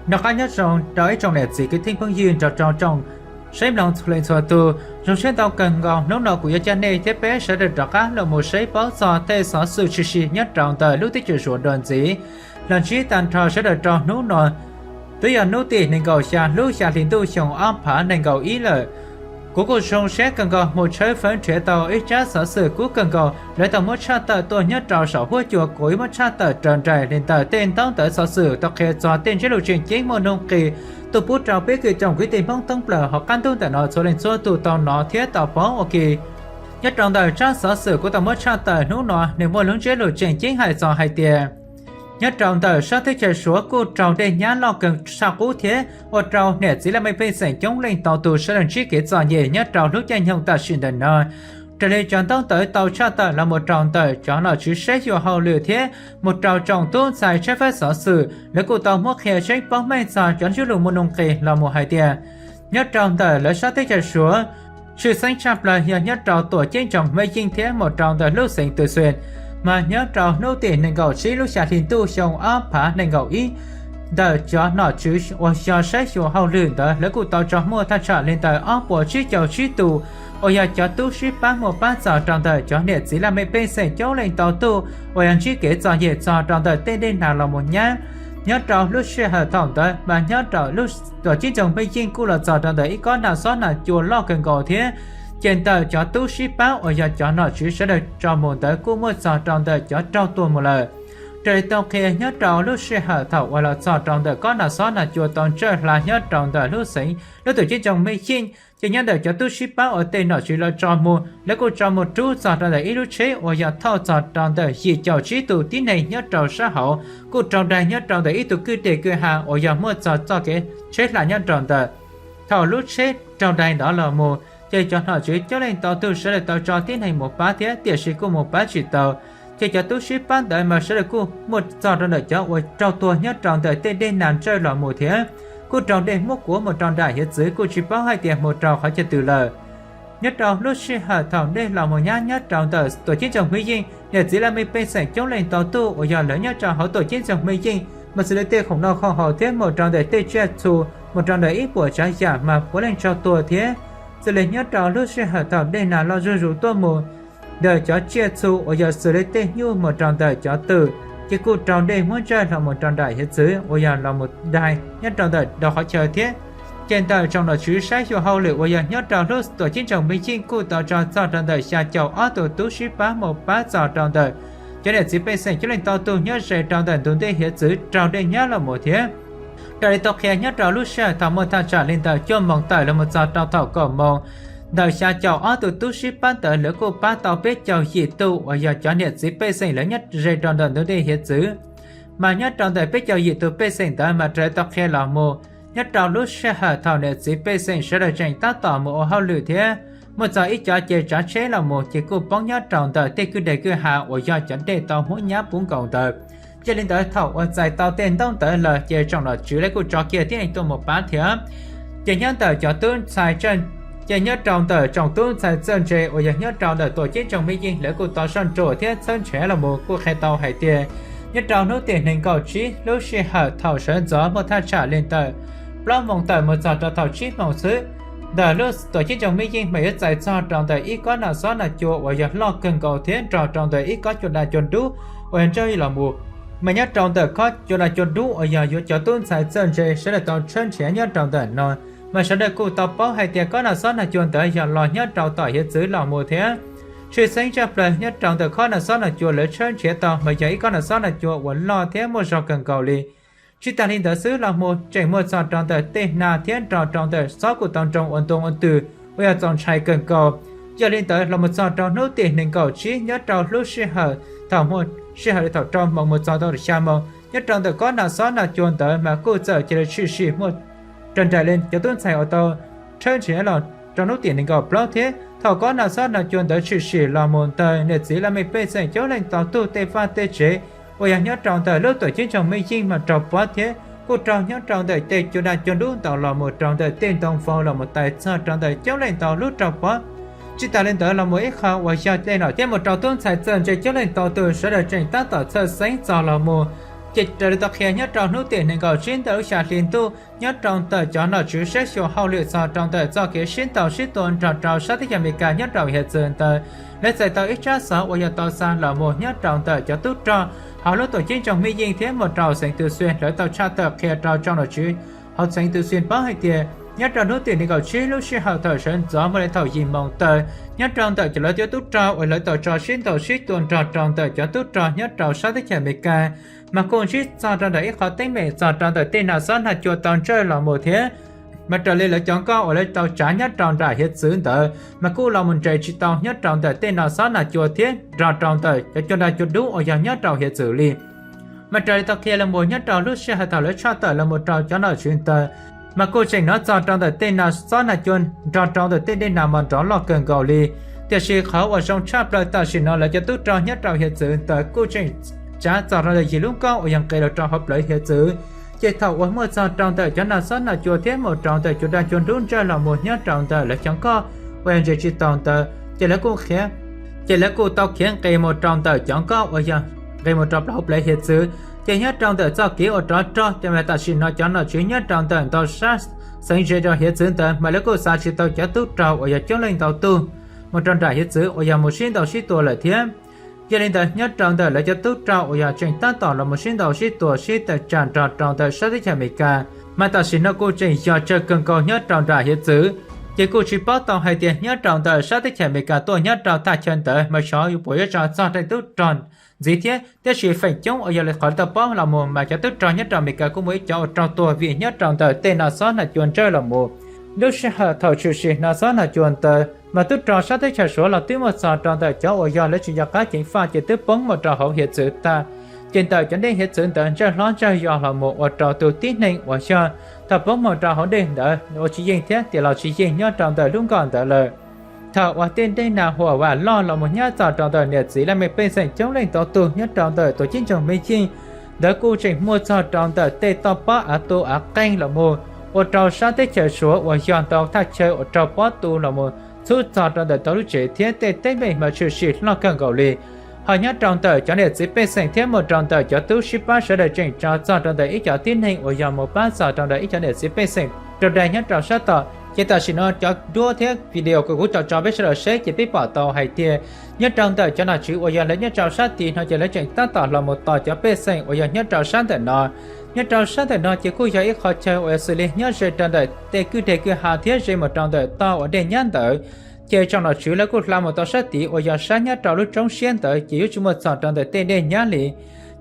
Noj qab nyob zoo rau ib tsoom niam txiv kwv tij phooj ywg nrog rau tsoom saib mloog txhua leej txhua tus. Zoo siab ntau kawg nkaus hnub no kuv yuav coj nej thiab peb sawv daws rov qab los mus saib paub txog tej xov xwm tshwm sim nyob rau ntawm lub teb chaws Suav dua ntxiv los ntsib tag nrho sawv daws rau hnub no. Twb yog hnub tim nees nkaum xya lub xya hli ntuj xyoo ob phav nees nkaum ib lawm. Kuv kuj zoo siab kawg nkaus mus tshawb fawb nrhiav tau ib tsab xov xwm kub kawg nkaus lawv tau muab tshaj tawm tuaj nyob rau saum huab cua. Kuv yuav muab tshaj tawm raws nraim li ntawm tej ntaub ntawv xov xwm tau qhia txog tej ntsiab lus tseem ceeb muaj nuj nqis tuaj pub rau peb kwv tsoom kwv tij Hmoob thoob plaws hauv qab ntuj ntawm no txhua leej txhua tus tau hnov thiab tau paub ua ke. Nyob rau ntawm tsab xov xwm kuv tau muab tshaj tawm hnub no nws muaj lub ntsiab lus tseem ceeb hais txog hais tias nyob rau ntawm sab teb chaws Suav kuj raug dej nyab loj kawg tshaj qub thiab ua rau niam txiv laj mej pej xeem coob leej tau tu sawv daws ntsib kev txom nyem nyob rau lub caij nyoog tam sim ntawm no. Raws li cov ntaub ntawv tau tshaj tawm los mus rau ntawm cov nom tswv saib xyuas hauj lwm thiab mus rau tsoom tub ntxhais tshawb fawb xov xwm, lawv kuj tau muab qhia tseeb paub meej txog cov ntsiab lus muaj nuj nqis los mus hais tias nyob rau ntawm lawv sab teb chaws Suav, tshwj xeeb tshaj plaws yog nyob rau tuam ceeb ntsoog Mej Yeej thiab mus rau ntawm lub xeev Tws Xwes, mas nyob rau hnub tim nees nkaum tsib lub xya hli ntuj xyoo ob phav nees nkaum ib, ntawm cov nom tswv uas yog saib xyuas hauj lwm ntawd lawv kuj tau tso muaj thaj tsam li ntawm ob puas tsib caug tsib tus uas yog cov tub sib pab muaj pab txog rau ntawm cov niam txiv laj mej pej xeem coob leej tau tuaj uas yog ntsib kev txom nyem txog rau ntawm tej dej nag los mus nyab. Nyob rau lub sij hawm thaum ntawd mas nyob rau lub tuam ceeb ntsoog Mej Yeej kuj los txog rau ntawm ib kob nag xob nag cua loj kawg nkaus thiab ces ntawm cov tub sib pab uas yog cov nom tswv sawv daws tso mus ntawd kuj muaj txog rau ntawm cov raug tuag mus lawm. Raws li tau qhia nyob rau lub sij hawm thaum uas los txog rau ntawm kob nag xob nag cua tau ntsawj hla nyob rau ntawm lub xeev lub tuam ceeb ntsoog Mej Yeej ces nyob ntawm cov tub sib pab uas tej nom tswv lawv tso mus lawv kuj tso mus rub txog rau ntawm ib lub tsheb uas yog thauj txog rau ntawm yim caum tsib tus tib neeg nyob rau sab hauv kuj raug daig nyob rau ntawm ib tug kwj deg kwj ha uas yog muaj txog txoj kev tsheb hla nyob rau ntawm. Thaum lub tsheb raug daig ntawd los mus ces cov nom tswv coob leej tau tuaj sawv daws tau tso tib neeg mus pab thiab tiam sis kuj mus pab tsis tau. Ces cov tub sib pab ntawd mas sawv daws kuj muaj txog rau ntawm cov uas raug tuag nyob rau ntawm tej dej nag ntsawj los mus thiab kuj raug dej muab kuav mus rau nram hiav txwv kuj tsis paub hais tias mus rau qhov chaw twg lawm. Nyob rau lub sij hawm thaum dej los mus nyab nyob rau ntawm tuam ceeb ntsoog Mej Yeej, niam txiv laj mej pej xeem coob leej tau tuaj uas yog lawv nyob rau hauv tuam ceeb ntsoog Mej Yeej mas xws li tej khoom noj khoom haus thiab mus rau ntawm tej tsiaj txhu mus rau ntawm ib puas tsav yam mas puav leej raug tuag thiab. Xws li nyob rau lub sij hawm thaum dej nag los zuj zus tuaj mus, ntawm cov tsiaj txhu uas yog xws li tej nyuj mus rau ntawm cov twm ces kuj raug dej muab ntsawj los mus rau nram hiav txwv uas yog los mus daig nyob rau ntawm ntau qhov chaw thiab. Ces ntawm tsoom nom tswv saib xyuas hauj lwm uas yog nyob rau lub tuam ceeb ntsoog Mej Yeej kuj tau tso txog rau ntawm xya caum ob tus tub sib pab mus pab txog rau ntawm cov niam txiv pej xeem coob leej tau tuaj nyob ze rau ntawm ntug ntej hiav txwv raug dej nyab los mus thiab. Raws li tau qhia nyob rau lub sij hawm thaum muaj thaj tsam li ntawm cuaj moos tawm los mus txog rau thaum kaum moos, ntawm xya caum ob tus tub sib pab ntawd lawv kuj pab tau peb caug yim tus uas yog cov niam txiv pej xeem lawv nyob ze rau ntawm ntug ntej hiav txwv. Mas nyob rau ntawm peb caug yim tus pej xeem ntawd mas raws li tau qhia los mus, nyob rau lub sij hawm thaum niam txiv pej xeem sawv daws tseem tab tom mus ua hauj lwm thiab muaj txog ib cov ces tsav tsheb los mus ces kuj poob nyob rau ntawm tej kwj deg kwj ha uas yog cov dej tau muab nyab puv nkaus ntawd. Yog li ntawd thaum uas txais tau tej ntaub ntawv lawm ces tsoom nom tswv lawv kuj tso kiag tib neeg tuaj mus pab thiab. Ces nyob ntawm cov tub ntxhais, ces nyob rau ntawm tsoom tub ntxhais txawj ntse uas yog nyob rau ntawm tuam ceeb ntsoog Mej Yeej lawv kuj tau soj ntsuam thiab txhawb nrhiav los mus kuj qhia tau hais tias nyob rau hnub tim nees nkaum tsib lub sij hawm thaum sawv ntxov muaj thaj tsam li ntawm plaub moos tawm mus txog rau thaum tsib moos xwb, ntawm lub tuam ceeb ntsoog Mej Yeej mas yuav txais txog rau ntawm ib kob nag xob nag cua uas yog loj kawg nkaus thiab nrog rau ntawm ib kob cua nag cua dub uas yog ntsawj los mus. Mas nyob rau ntawm kob cua nag cua dub uas yog yuav cov tub ntxhais txawj ntse sawv daws tau tshawb nrhiav nyob rau ntawm no, mas sawv daws kuj tau paub hais tias kob nag xob nag cua ntawd yog los nyob rau tom hiav txwv los mus thiab. Tshwj xeeb tshaj plaws nyob rau ntawm kob nag xob nag cua lawv tshawb nrhiav tau mas yog ib kob nag xob nag cua uas loj thiab muaj zog kawg nkaus li. Tsis tas li ntawd xwb los mus tseem muaj txog rau ntawm tej nag thiab nrog rau ntawm xob kuj tau nroo ua ntoo ua twm uas yog txaus ntshai kawg nkaus. Yog li ntawd los mus txog rau hnub tim nees nkaum tsib nyob rau lub sij hawm thaum muaj sij hawm li thaum rau moos mus txog rau xya moos nyob rau ntawm kob nag xob nag cua ntawd mas kuj txawm cia li tshwm sim muaj raws nraim li cov tub ntxhais uas tau tshawb nrhiav los rau hnub tim nees nkaum plaub thiab. Thaum kob nag xob nag cua ntawd tshwm sim los mus ntawd niam txiv laj mej pej xeem coob leej tau tuaj tej vaj tej tsev uas yog nyob rau ntawm lub tuam ceeb ntsoog Mej Yeej mas raug pob thiab kuj raug nyob rau ntawm tej cua nag cua dub ntaus los mus rau ntawm tej ntoo vau los mus tais txog rau ntawm coob leej ntau lub raug pob. Tsis tas li ntawd los mus ib qho uas yog tej nom thiab mus rau tub ntxhais txawj ntse coob leej tau tuaj sawv daws tseem tab tom txhawj xeeb txog los mus Ces raws li tau qhia nyob rau hnub tim nees nkaum tsib ntawm lub xya hli ntuj nyob rau ntawm cov nom tswv saib xyuas hauj lwm txog rau ntawm txoj kev sib ntaus sib tua nrog rau sab teb chaws Amelikas nyob rau hiav txwv ntawd, lawv txais tau ib tsab xov uas yog tau xa los mus nyob rau ntawm cov tub rog hauv lub tuam ceeb tsoom Mej Yeej thiab mus rau xeev Tws Xwm, lawv tau tshaj tawm qhia rau tsoom nom tswv hauv xeev Tws Xwm paub hais tias nyob rau hnub tim nees nkaum tsib lub sij hawm thaum sawv ntxov mus li thaum yim moos tawm, nyob rau ntawm cov lawv cov tub rog uas lawv tau tso sib ntaus sib tua nrog rau ntawm cov tub rog nyob rau sab teb chaws Amelikas, mas kuj ntsib txog rau ntawm ib qhov teeb meem txog rau ntawm tej nas xob nas cua tau ntsawj los mus thiab. Mas raws li lawv cov nkoj uas lawv tau tsav nyob rau nram hiav txwv ntawd mas kuj los mus nres tsis tau nyob rau ntawm tej nas xob nas cua thiab nrog rau ntawm cov cua dag cua dub uas yog nyob rau hiav txwv li. Mas raws li tau qhia los mus nyob rau lub sij hawm thaum lawv tshaj tawm los mus rau cov nom tswv ntawd, mas kuj tseem hnov txog rau ntawm tej nas xob nas cua nrog rau ntawm tej dej nag mos nrov loj kawg nkaus li. Tiam sis qhov uas zoo tshaj plaws tam sim no lawv cov tub rog nyob rau hiav txwv ntawd kuj tseem tsav txog rau ntawm yim lub nkoj uas yog nqis los rau hauv plawv hiav txwv. Ces thaum uas muaj txog rau ntawm cov nas xob nas cua thiab mus rau ntawm cua dag cua dub ntsawj los mus nyob rau ntawm lawv cov nkoj uas yog nres tsis taus ntawd ces lawv kuj khiav, ces lawv kuj tau khiav nqis mus rau ntawm cov nkoj uas yog nqis mus rau hauv plawv hiav txwv. Ces nyob rau ntawm txoj kev uas rov rog ces mas tam sim no cov nom tswv nyob rau ntawm ntau sab xeev ze rau hiav txwv ntawd mas lawv kuj xa tsis tau cov tub rog uas yog coob leej ntau tug mus rau nram hiav txwv uas yog mus sib ntaus sib tua lawm thiab. Yog li ntawd nyob rau ntawm lawv cov tub rog uas yog tseem tab tom los mus sib ntaus sib tua sib tawm tsam nrog rau ntawm sab teb chaws Amelikas, mas tam sim no kuj tseem yog tsawg kawg nkaus nyob rau nram hiav txwv. Ces kuj tsis paub tau hais tias nyob rau ntawm sab teb chaws Amelikas tuaj nyob rau thaj chaw ntawd mas xyov yuav puas yuav tso txog tej tub rog ntxiv thiab. Tiam sis feem coob uas yog li qhov tau paub los mus mas cov tub rog nyob rau Amelikas kuj muaj ib cov uas raug tuag vim nyob rau ntawm tej nas xob nas cua ntsawj los mus. Lub sij hawm thaum tshwm sim nas xob nas cua ntawd mas tub rog sab teb chaws Suav los twb muaj txog rau ntawm cov uas yog lawv tsis nco qab ceev faj ces twb poob mus rau hauv hiav txwv tag. Ces ntawm cov dej hiav txwv ntawd ntsawj hlob ntsawj yos los mus ua rau tus tib neeg uas yog thaum poob mus rau hauv dej ntawd ua tsis yeej thiab tias los tsis yeej nyob rau ntawm lub nkoj ntawd lawm. Thaum uas tej dej nag huam vam loj los mus nyab txog rau ntawm niam txiv laj mej pej xeem coob leej ntau tug nyob rau ntawm tuam ceeb tsoom Mej Yeej ntawd kuj tseem muaj txog rau ntawm tej toj pob av tu av qeeg los mus ua rau sab teb chaws Suav uas yog ntau thaj chaw uas raug pob tu los mus txhub txog rau ntawm tau lub tsev thiab tej teeb meem mas tshwm sim loj kawg nkaus li. Ho nyob rau ntawm cov niam txiv pej xeem thiab mus rau ntawm cov tub sib pab sawv daws tseem tso txog rau ntawm ib cov tib neeg uas yog mus pab txog rau ntawm ib cov niam txiv pej xeem raug dai nyob rau sab tod. Ces tam sim no cov duab thiab video kuv kuv tso tso peb sawv daws saib ces peb pom tau hais tias nyob rau ntawm cov nom tswv uas yog lawv nyob rau sab tid no ces lawv tseem tab tom los mus tos cov pej xeem uas yog nyob rau sab ntawm no. Nyob rau sab ntawm no ces kuj yog ib qho chaw uas xws li nyob ze rau ntawm tej kwj deg kwj ha thiab ze mus rau ntawm toj uas dej nyab ntawd. Ces tsoom nom tswv lawv kuj hla mus tau sab tid uas yog sab nyob rau lub roob siab ntawd ces yuav tsis muaj txog rau ntawm tej dej nyab li.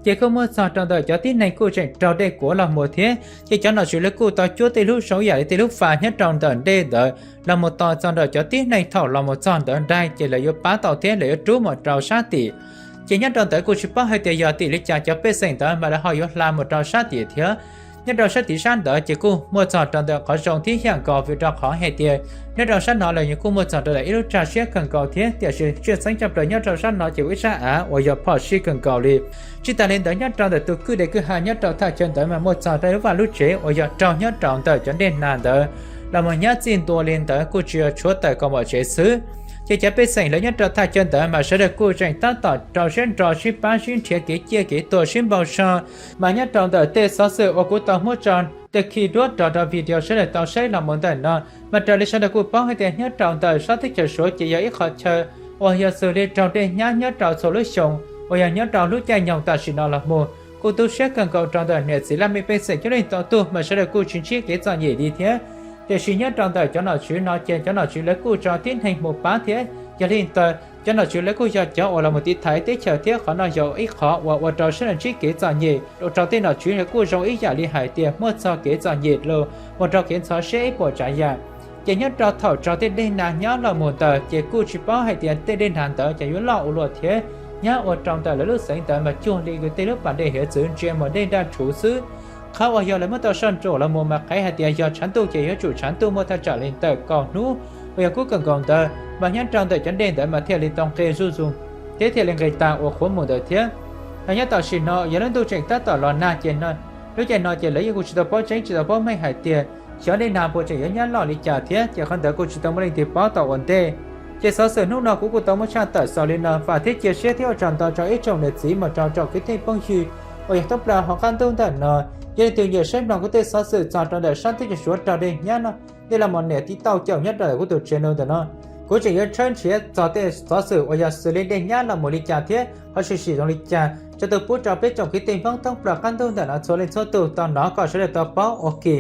Ces kuj muaj txog rau ntawm cov tib neeg kuj tseem raug dej kuav los mus thiab ces cov nom tswv lawv kuj tau cuab tej lub zoo ib yam li tej lub fas nyob rau ntawm dej ntawd los mus tos txog ntawm cov tib neeg thaum los mus txog ntawd daig ces lawv yuav pab tau thiab lawv yuav rub mus rau sab tim. Ces nyob rau ntawd kuj tsis paub hais tias yog tim li cas cov pej xeem ntawd mas lawv ho yuav hla mus rau sab tim thiab. Nyob rau sab tim sab ntawd ces kuj muaj txog rau ntawm qhov zoo thiab yam nkaus vim rau qhov hais tias nyob rau sab no los nws kuj muaj txog rau ntawm ib lub tsag siab kawg nkaus thiab tiam sis tshwj xeeb tshaj plaws nyob rau sab no ces ua ib sab av uas yog phom sij kawg nkaus li. Tsis tas li ntawd nyob rau ntawm tus kwj deg kwj ha nyob rau thaj chaw ntawd mas muaj txog rau lub vaj lub tsev uas yog raug nyob rau ntawm cov dej nag ntawd los mus nyab txij ntua li ntawd kuj tsis yog tshuav tawm kaum mom tsev xwb. Ces cov pej xeem lawv nyob rau thaj chaw ntawd mas sawv daws kuj tseem tab tom rau siab nro sib pab sib nrhiav kev ciaj kev tuag sib npau suav. Mas nyob rau ntawm tej xov xwm uas kuv tau muab tso tej khi duab rau rau video sawv daws tau saib los mus ntawm no, mas raws li sawv daws kuj paub hais tias nyob rau ntawm sab teb chaws Suav ces yog ib qho chaw uas yog xws li raug dej nyab nyob rau txhua lub xyoo uas yog nyob rau lub caij nyoog tam sim no los mus. Kuj tu siab kawg nkaus rau ntawm niam txiv laj mej pej xeem coob leej ntau tug mas sawv daws kuj tsis ntsib kev txom nyem li thiab. Tiam sis nyob rau ntawm cov nom tswv no ces cov nom tswv lawv kuj tso tib neeg mus pab thiab. Yog li ntawd cov nom tswv lawv kuj yog cov uas los mus tiv thaiv teb chaws thiab qhov no yog ib qhov uas ua rau sawv daws ntsib kev txom nyem, ua rau tej nom tswv lawv kuj zoo ib yam li hais tias muaj txog kev txom nyem los ua rau kev ntxhov siab ib puas tsav yam. Ces nyob rau thaum raug tej dej nag nyab los mus ntawd ces kuj tsis paub hais tias tej dej nag ntawd ces yuav loj ua luaj thiab. Nyab ua rau ntawm lawv lub xeev ntawd mas cuag li tej lub pas dej hiav txwv ntsia mus dej nraj rhuv xwb. Qhov uas yog lawv muab tau soj ntsuam los mus mas qhia hais tias yog tshav ntuj ces yuav tsum tshav ntuj muaj thaj tsam li ntawm kaum hnub uas yog kub kawg nkaus ntawd mas nyob rau ntawm cov dej ntawd mas thiaj li tau nqis zuj zus thiab thiaj li nqis tas ua qhuav mus ntawd thiab. Mas nyob tam sim no yog lub ntuj tseem tab tom los nag ces lub caij no ces lawv yeej kuj tsis tau paub tseeb tsis tau paub meej hais tias xyov dej nag puas tseem yuav nyab loj li cas thiab ces qhov ntawd kuj tsis tau muaj leej twg paub tau ua ntej. Ces xov xwm hnub no kuv kuj tau muab tshaj tawm xaus li no, vam thiab cia siab thiab ua tsaug ntau rau ib tsoom niam txiv mus rau tsoom kwv tij phooj ywg uas yog thoob plaws hauv qab ntuj ntawm no. Yog leej twg nyiam saib mloog kuv tej xov xwm txog rau ntawm sab teb chaws Suav raug dej nyab no, nej los mus nias tib taub caum nyob rau ntawm kuv tus channel ntawm no. Kuv tseem yuav tshawb nrhiav txog tej xov xwm uas yog xws li dej nyab los mus li cas thiab ho tshwm sim zoo li cas coj tuaj pub rau peb tsoom kwv tij Hmoob thoob plaws qab ntuj ntawm no txhua leej txhua tus tau hnov kom sawv daws tau paub ua ke.